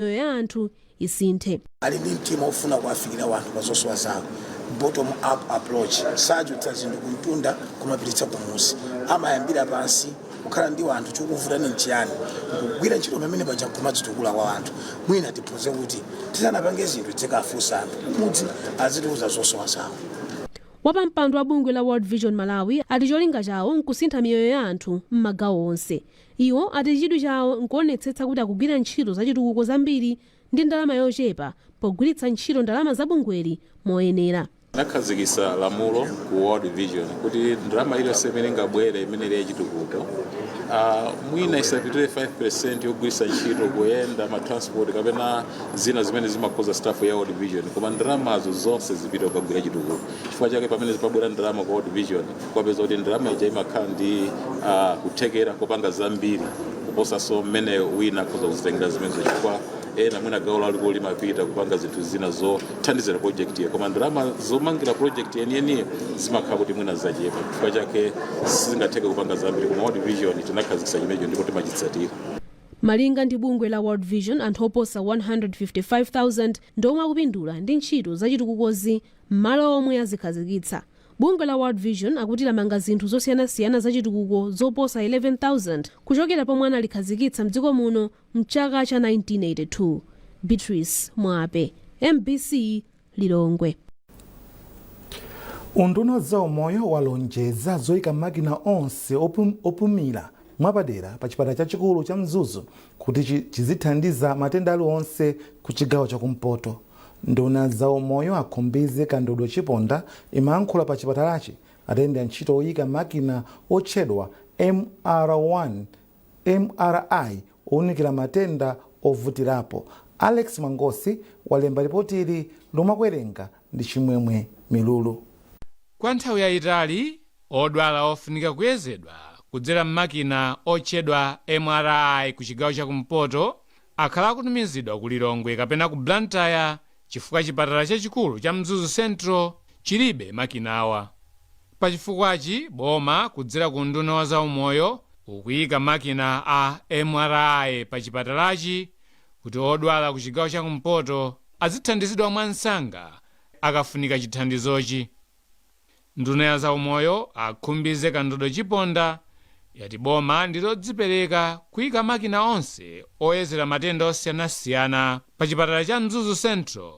Miyoyo ya anthu isinthe. Ali ndi mtima ofuna kuwafikira wanthu pa zosowa zawo, bottom up approach. Sachotsa zinthu kumtunda kumapititsa kumusi, amayambira pansi kukhala ndi wanthu, chikuvutani nchiyani, kugwira ntchito pamene paja kumadzitukula kwa wanthu. Mwina tiphunze kuti tisanapange zinthu tizikafunsa anthu kumudzi, azitiuza zosowa zawo. Wapampando wa bungwe la World Vision Malawi ati cholinga chawo nkusintha miyoyo ya anthu m'magawo onse. Iwo ati chidwi chawo nkuonetsetsa kuti akugwira ntchito zachitukuko zambiri ndi ndalama yochepa pogwiritsa ntchito ndalama za bungweli moyenera. Nakhazikitsa lamulo ku World Vision kuti ndalama iliyonse imene ingabwere imene ili yachitukuko, mwina isapitire 5% yogwiritsa ntchito kuyenda, ma transport kapena zina zimene zimakhoza staff ya World Vision, koma ndalamazo zonse zipite kukagwira chitukuko. Chifukwa chake pamene zipabwera ndalama ku World Vision, kwapeza kuti ndalama ija imakhala ndi kuthekera kopanga zambiri kuposanso mmene wina akhoza kuzitengera zimenezo, chifukwa ena mwina gawo lalikulu limapita kupanga zinthu zina zothandizira project iyo, koma ndalama zomangira project yeniyeniyo zimakhala kuti mwina zachepa. Chifukwa chake sizingatheke kupanga zambiri, koma World Vision tinakhazikitsa chimenecho ndipo timachitsatira. Malinga ndi bungwe la World Vision, anthu oposa 155,000 ndomwe akupindula ndi ntchito zachitukukozi m'malo omwe azikhazikitsa. Bungwe la World Vision akuti lamanga zinthu zosiyanasiyana zachitukuko zoposa 11,000 kuchokera pomwe analikhazikitsa mdziko muno mchaka cha 1982. Beatrice Mwape, MBC, Lilongwe. Unduna wa zaumoyo walonjeza zoyika makina onse opumira mwapadera pa chipatala chachikulu cha Mzuzu kuti chizithandiza matenda aliwonse ku chigawo chakumpoto. Nduna zaumoyo a Khumbize Kandodo Chiponda imayankhula pa chipatalachi atayendera ntchito oyika makina otchedwa MR1 MRI owunikira matenda ovutirapo. Alex Mangosi walemba ripoti ili lomwe akuwerenga ndi Chimwemwe Milulu. Kwa nthawi yayitali, odwala ofunika kuyezedwa kudzera m'makina otchedwa MRI ku chigawo chakumpoto akhala akutumizidwa ku Lilongwe kapena ku Blantyre chifukwa chipatala chachikulu cha Mzuzu Central chilibe makinawa. Pachifukwachi, boma kudzera ku unduna wa zaumoyo ukuyika makina a MRI pa chipatalachi kuti odwala ku chigawo chakumpoto azithandizidwa mwansanga akafunika chithandizochi. Nduna ya zaumoyo a Khumbize Kandodo Chiponda yati boma ndilodzipereka kuyika makina onse oyezera matenda osiyanasiyana pa chipatala cha Mzuzu Central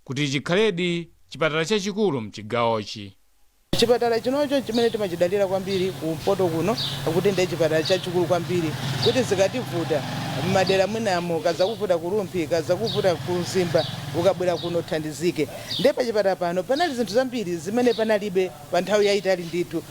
kuti chikhaledi chipatala chachikulu mchigawochi. Chipatala chinocho chimene timachidalira kwambiri kumpoto kuno, kuti ndiye chipatala chachikulu kwambiri, kuti zikativuta m'madera mwinamo, kazakuvuta ku Rumphi, kazakuvuta ku Mzimba, ukabwera kuno uthandizike. Ndiye pachipatala pano panali zinthu zambiri zimene panalibe pa nthawi yayitali ndithu.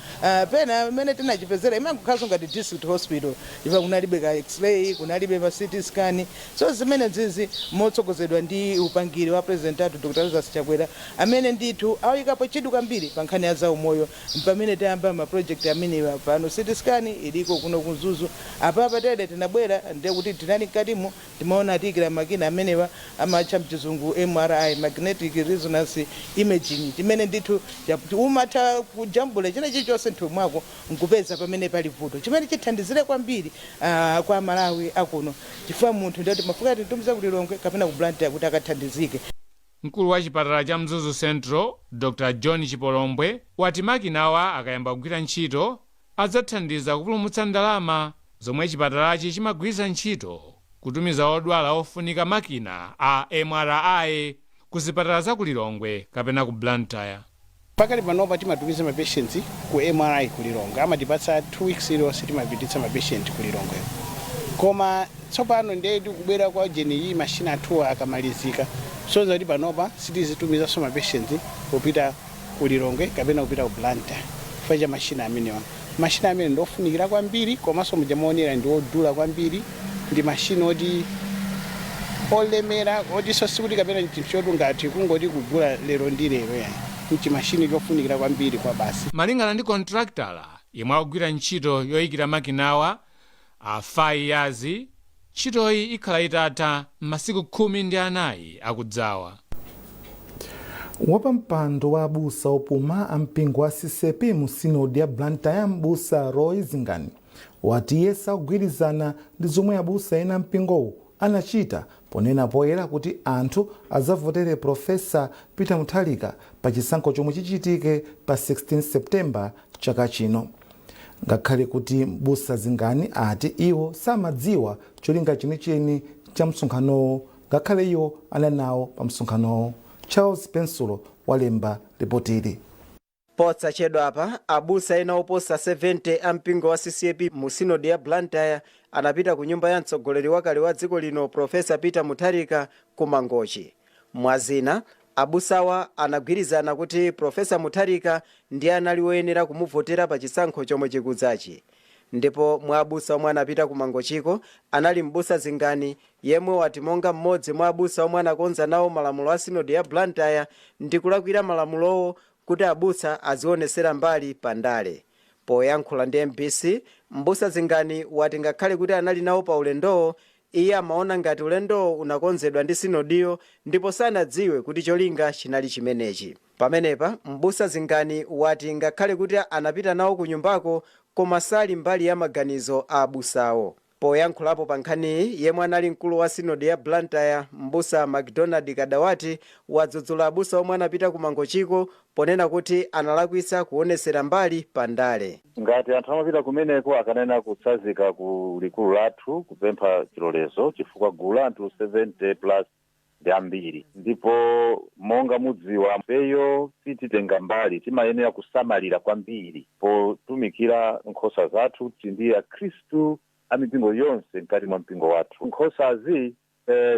Pena imene tinachipezera imangokhalanso ngati district hospital, chifukwa kunalibe ka X-ray, kunalibe ma CT scan. So zimene zizi, motsogozedwa ndi upangiri wa President athu Dr Lazarus Chakwera, amene ndithu awikapo chidwi kwambiri pa nkhani ya zaumoyo, pamene tayamba ma project amenewa pano, CT scan iliko kuno ku Mzuzu. Apapa tere tinabwera, ndiye kuti tinali mkatimo, timaona atiyikira makina amenewa amatcha mchizungu MRI, magnetic resonance imaging, chimene ndithu umatha kujambula china chilichonse mthupi mwako nkupeza pamene pali vuto, chimene chithandizire kwambiri kwa Malawi akuno, chifukwa munthu ndiye kuti mafuka titumiza ku Lilongwe kapena ku Blantyre kuti akathandizike. Mkulu wa chipatala cha Mzuzu Central, Dr John Chipolombwe, wati makinawa akayamba kugwira ntchito adzathandiza kupulumutsa ndalama zomwe chipatalachi chimagwiritsa ntchito kutumiza odwala ofunika makina a MRI ku zipatala za ku Lilongwe kapena ku Blantyre. Pakali panopa timatumiza ma patients ku MRI ku Lilongwe, amatipatsa 2 weeks iliyonse, timapititsa ma patient ku Lilongwe. Koma tsopano ndiye tikubwera kwa jeni iyi, mashina athuwa akamalizika, so kuti panopa sitizitumizanso ma patients kupita ku Lilongwe kapena kupita ku Blantyre chifukwa cha mashina amenewa. Mashina amene ndofunikira kwambiri, komanso mujamuonera ndi odula kwambiri, ndi mashina oti olemera, otinso sikuti kapena chinthu choti ngati kungoti kugula lero ndi lero yayi. Mchimashini chofunikira kwambiri kwa basi. Malingana ndi kontraktala yemwe akugwira ntchito yoyikira makinawa, a Fayazi, ntchitoyi ikhala itatha m'masiku 14 akudzawa. Wapampando wa abusa opuma ampingo wa CCAP mu sinodi ya Blantyre, mbusa Roy Zingani, wati iye sakugwirizana ndi zomwe abusa ena mpingowu anachita. Ponena poyera kuti anthu adzavotere Profesa Peter Mutharika pa chisankho chomwe chichitike pa 16 Septemba chaka chino. Ngakhale kuti Mbusa Zingani ati iwo samadziwa cholinga chenicheni cha msonkhanowo, ngakhale iwo anali nawo pa msonkhanowo. Charles Pensulo walemba ripotili. Posachedwa apa, abusa ena oposa 70 a mpingo wa CCAP mu sinodi ya Blantyre anapita ku nyumba ya mtsogoleri wakale wa dziko lino, Profesa Peter Mutharika, ku Mangochi. Mwazina, abusawa anagwirizana kuti Profesa Mutharika ndiye anali woyenera kumuvotera pa chisankho chomwe chikudzachi. Ndipo mwa abusa omwe anapita ku Mangochiko anali Mbusa Zingani, yemwe wati monga mmodzi mwa abusa omwe anakonza nawo malamulo a sinodi ya Blantyre, ndi kulakwira malamulowo kuti abusa azionesera mbali pa ndale. Poyankhula ndi MBC, Mbusa Zingani wati ngakhale kuti anali nawo pa ulendowo, iye amaona ngati ulendowo unakonzedwa ndi sinodiyo ndipo sanadziwe kuti cholinga chinali chimenechi. Pamenepa Mbusa Zingani wati ngakhale kuti anapita nawo ku nyumbako, koma sali mbali ya maganizo a abusawo. Poyankhulapo pa nkhaniyi, yemwe anali mkulu wa sinodi ya Blantyre, Mbusa Macdonald Kadawati, wadzudzula abusa omwe anapita ku Mangochiko ponena kuti analakwitsa kuonesera mbali pa ndale. Ngati anthu amapita kumeneko, akanena kutsazika ku likulu lathu kupempha chilolezo, chifukwa gulu la anthu 70 plus ndi ambiri. Ndipo monga mudziwa, ifeyo sititenga mbali, timayenera kusamalira kwambiri potumikira nkhosa zathu ndi Akhristu a mipingo yonse mkati mwa mpingo wathu. Nkhosazi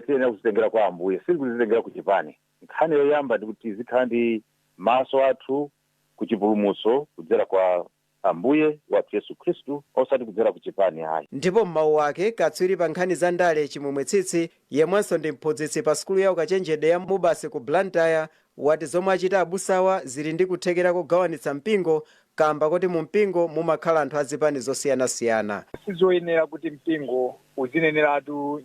tiyenera kuzitengera kwa Ambuye, sitikuzitengera ku chipani. Nkhani yoyamba ndikuti tizikhala ndi maso athu ku chipulumutso kudzera kwa Ambuye wathu Yesu Khristu, osati kudzera ku chipani ayi. Ndipo m'mawu ake, katswiri pa nkhani za ndale Chimwemwe Tsitsi, yemwenso ndi mphunzitsi pa sukulu ya ukachenjede ya Mubasi ku Blantyre, wati zomwe achita abusawa zili ndi kuthekera kugawanitsa mpingo, kamba kuti mu mpingo mumakhala anthu azipani zosiyanasiyana. Sizoyenera kuti mpingo uzineneratu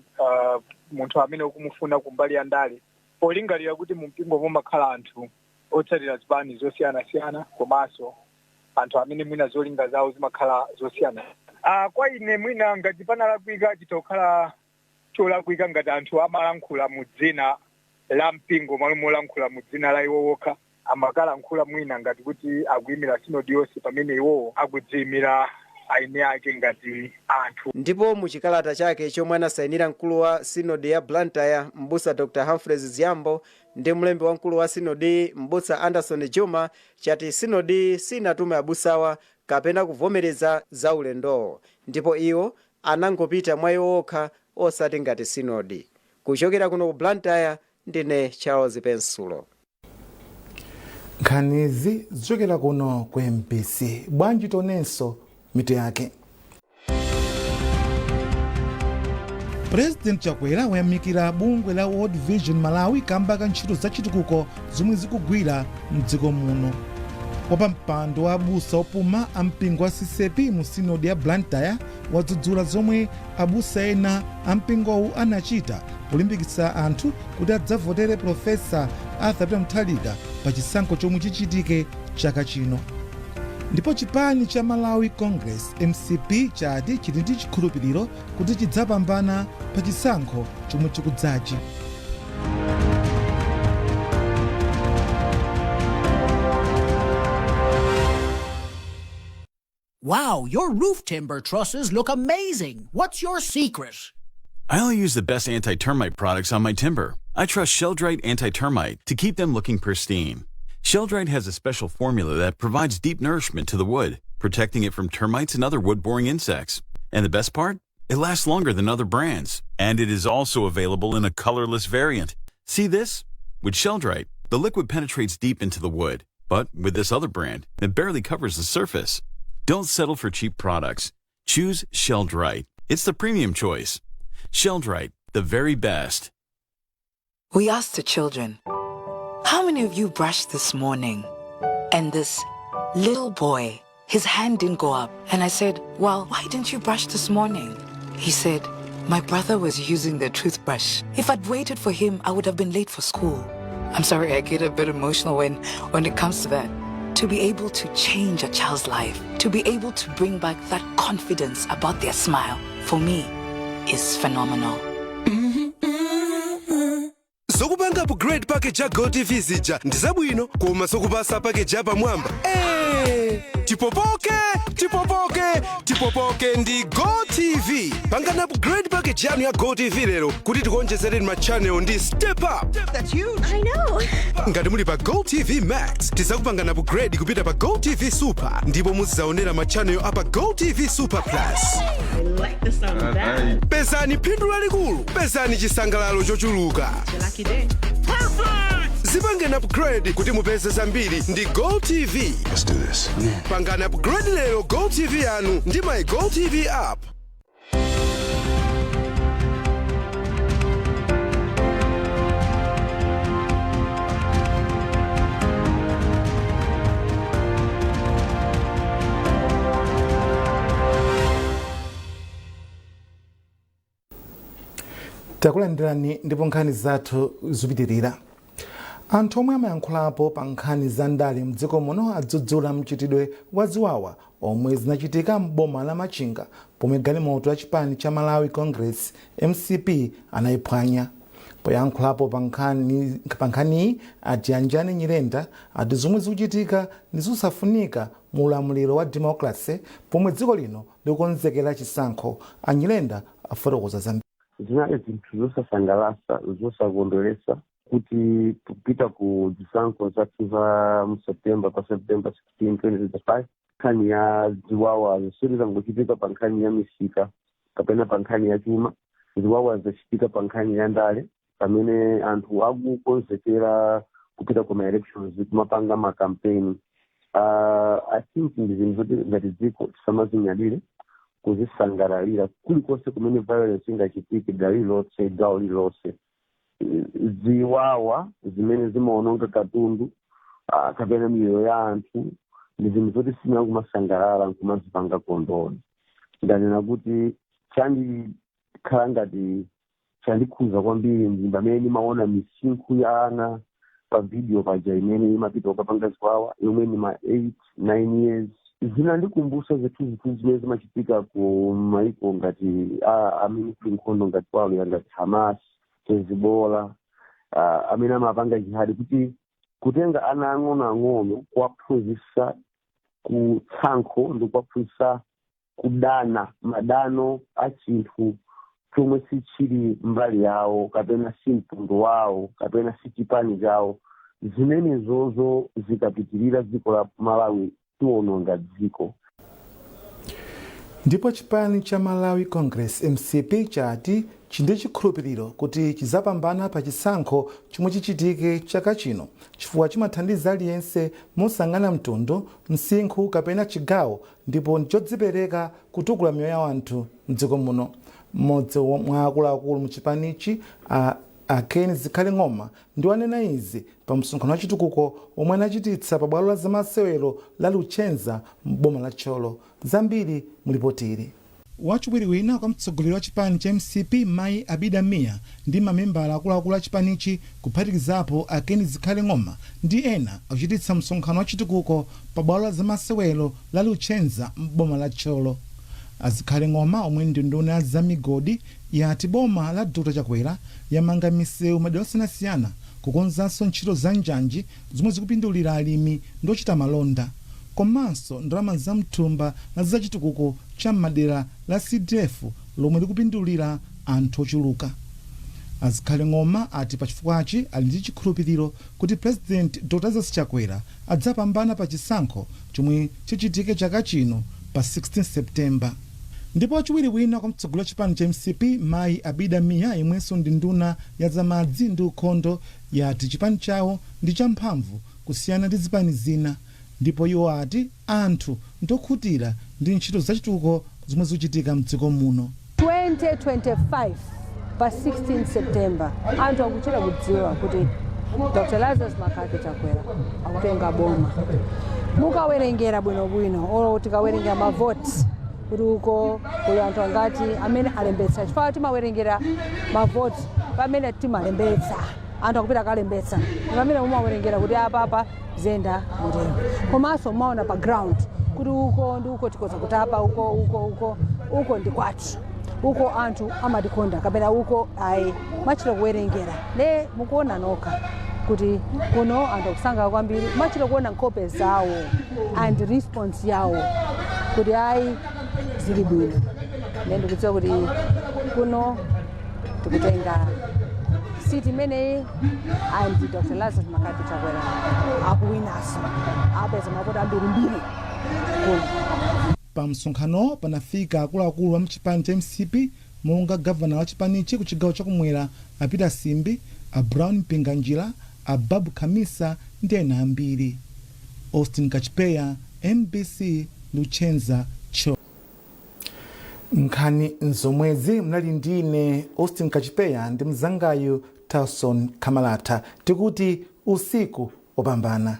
munthu amene ukumufuna kumbali ya ndale, polingalira kuti mu mpingo mumakhala anthu otsatira zipani zosiyanasiyana komanso anthu amene mwina zolinga zawo zimakhala zosiyana. Kwa ine, mwina ngati panalakwika, chitokhala cholakwika ngati anthu amalankhula mu dzina la mpingo malo molankhula mu dzina la iwo wokha. Amakalankhula mwina ngati kuti akuyimira sinodi yonse, pamene iwowo akudziyimira aine ake ngati anthu. Ndipo muchikalata chake chomwe anasayinira mkulu wa sinodi ya Blantyre, Mbusa Dr Humphreys Ziyambo, ndi mlembi wamkulu wa sinodi, Mbusa Anderson Juma, chati sinodi sinatume abusawa kapena kuvomereza za ulendowo, ndipo iwo anangopita mwa iwo okha, osati ngati sinodi. Kuchokera kuno ku Blantyre, ndine Charles Pensulo. Nkhanizi zichokera kuno ku MBC. Bwanji tionenso mitu yake. President Chakwera wayamikira bungwe la World Vision Malawi kamba ka ntchito zachitukuko zomwe zikugwira mdziko muno. Wapampando wa abusa opuma a mpingo wa CCAP mu sinodi ya Blantyre wadzudzula zomwe abusa ena a mpingowu anachita polimbikitsa anthu kuti adzavotere Profesa Arthur Peter Mutharika pa chisankho chomwe chichitike chaka chino. Ndipo chipani cha Malawi Congress, MCP, chati chili ndi chikhulupiriro kuti chidzapambana pa chisankho chomwe chikudzachi. Wow, your roof timber trusses look amazing. What's your secret? I only use the best anti termite products on my timber. I trust Sheldrite Anti Termite to keep them looking pristine. Sheldrite has a special formula that provides deep nourishment to the wood, protecting it from termites and other wood boring insects. And the best part? It lasts longer than other brands. And it is also available in a colorless variant. See this? With Sheldrite, the liquid penetrates deep into the wood. But with this other brand, it barely covers the surface. Don't settle for cheap products. Choose Sheldrite. It's the premium choice. Sheldrite, the very best. We asked the children, "How many of you brushed this morning?" And this little boy, his hand didn't go up. And I said, "Well, why didn't you brush this morning?" He said, "My brother was using the toothbrush. If I'd waited for him, I would have been late for school." I'm sorry, I get a bit emotional when it comes to that. To be able to change a child's life, to be able to bring back that confidence about their smile, for me, is phenomenal. Upgrade package ya GoTV zija ndi zabwino, koma zokupasa package yapamwamba, hey! Tipopoke, tipopoke, tipopoke ndi GoTV. Pangani upgrade package yanu ya GoTV lero kuti tikuonjezereni ma channel ndi step up. That's huge. I know. Ngati muli pa GoTV Max, tizakupangani upgrade kupita pa GoTV Super, ndipo muzidzaonera ma channel apa GoTV Super Plus. I like the sound of that. Pezani phindu lalikulu, pezani chisangalalo chochuluka. Lucky day. Zipangeni upgrade kuti mupeze zambiri ndi GoTV. Let's do this. Pangani upgrade lero GoTV yanu ndi my GoTV app. Takulandirani ndipo nkhani zathu zikupitirira. Anthu omwe amayankhulapo pa nkhani za ndale mdziko muno adzudzula mchitidwe wa ziwawa omwe zinachitika m'boma la Machinga pomwe galimoto ya chipani cha Malawi Congress, MCP, anayiphwanya. Poyankhulapo pa nkhaniyi, ati Anjani Nyirenda ati zomwe zikuchitika ndi zosafunika mu ulamuliro wa democracy pomwe dziko lino likukonzekera chisankho. Anyirenda afotokoza zambiri. Zinali zinthu zosasangalatsa, zosakondweretsa kuti kupita ku zisankho zathu za mu September, pa September 16 2025, nkhani ya ziwawa zisiri zangochitika pa nkhani ya misika kapena pa nkhani ya chuma. Ziwawa zachitika pa nkhani ya ndale pamene anthu akukonzekera kupita ku ma-elections, kumapanga ma-campaign. I think ndi zinthu zoti ngati dziko tisamazinyadire, kuzisangalalira. Kulikonse kumene violence ingachitike, dera lililonse, gawo lililonse, ziwawa zimene zimaononga katundu kapena miyoyo ya anthu ndi zinthu zoti sina kumasangalala nkumazipanga condone. Ndanena kuti chandikhala ngati chandikhuza kwambiri ndi pamene ndimaona misinkhu ya ana pa video paja imene imapita kukapanga ziwawa, yomwe ni ma 8 9 years. Zinandikumbusa zithunzithunzi zimene zimachitika ku maiko ngati amene kuli nkhondo, ngati kwawo ngati Hamas, Hezbollah, amene amapanga jihadi, kuti kutenga ana ang'onoang'ono kuwaphunzitsa kutsankho ndi kuwaphunzitsa kudana, madano a chinthu chomwe sichili mbali yawo kapena si mtundu wawo kapena si chipani chawo. Zimenezozo zikapitirira, dziko la Malawi tiwononga dziko. Ndipo chipani cha Malawi Congress, MCP, chati chindi chikhulupiriro kuti chizapambana pa chisankho chomwe chichitike chaka chino chifukwa chimathandiza aliyense mosangana mtundu, msinkhu kapena chigawo, ndipo ndichodzipereka kutukula miyoyo ya anthu mdziko muno. Mmodzi mwa akuluakulu muchipanichi, a Ken Zikhale Ng'oma, ndiwo anena izi pa msonkhano wa chitukuko omwe anachititsa pa bwalo la zamasewero la Luchenza m'boma la Thyolo. Zambiri mulipotiri. Wachiwiri wina kwa mtsogoleri wa chipani cha MCP, mayi Abida Mia, ndi mamembala akuluakulu a chipanichi, kuphatikizapo a Ken Zikhale Ng'oma ndi ena, akuchititsa msonkhano wa chitukuko pa bwalo la zamasewero la Luchenza m'boma la Thyolo. Azikhale Ng'oma, omwe ndi nduna ya zamigodi, yati boma la Dr Chakwera yamanga misewu madera osiyanasiyana, kukonzanso ntchito za njanji zomwe zikupindulira alimi ndi ochita malonda, komanso ndalama zamthumba la zachitukuko cha madera la CDF lomwe likupindulira anthu ochuluka. Azikhale Ng'oma ati pachifukwachi ali ndi chikhulupiriro kuti President Dr Lazarus Chakwera adzapambana pa chisankho chomwe chichitike chaka chino pa 16 September. Ndipo wachiwiri wina kwa mtsogoleri wa chipani cha MCP, mayi Abida Mia, yemwenso ndi nduna ya zamadzi ndi ukhondo, yati chipani chawo ndi champhamvu kusiyana ndi zipani zina, ndipo iwo ati anthu ndokhutira ndi ntchito zachitukuko zomwe zikuchitika mdziko muno. 2025 pa 16 September, anthu akuchita kudziwa kuti Dr Lazarus McCarthy Chakwera akutenga boma. Mukawerengera bwinobwino, olo tikawerengera mavoti kuti uko kuli anthu angati amene alembetsa, chifukwa timawerengera mavoti pamene timalembetsa, anthu akupita akalembetsa, pamene mumawerengera kuti apapa zenda mutero. Komanso mumaona pa ground kuti uko ndi uko, tikoza kutapa uko, uko, uko, uko ndi kwathu. Uko anthu amatikonda kapena uko ayi, machita kuwerengera. Le mukuona nokha kuti kuno anthu akusangalala kwambiri, machita kuona nkhope zawo and response yawo kuti ayi, zili bwino. Ne ndikudziwa kuti kuno tikutenga seat imeneyi and Dr Lazarus McCarthy Chakwera akuwinaso, apeza mavoti ambirimbiri kuno. Pa msonkhano panafika akuluakulu a mchipani cha MCP monga gavana wa chipanichi ku chigawo chakumwera a Peter Simbi, a Brown Mpinganjira, a Babu Khamisa ndi ena ambiri. Austin Kachipeya, MBC, Luchenza Cho. Nkhani nzomwezi. Mnali ndine Austin Kachipeya ndi mzangayu Talson Kamalata. Tikuti usiku opambana.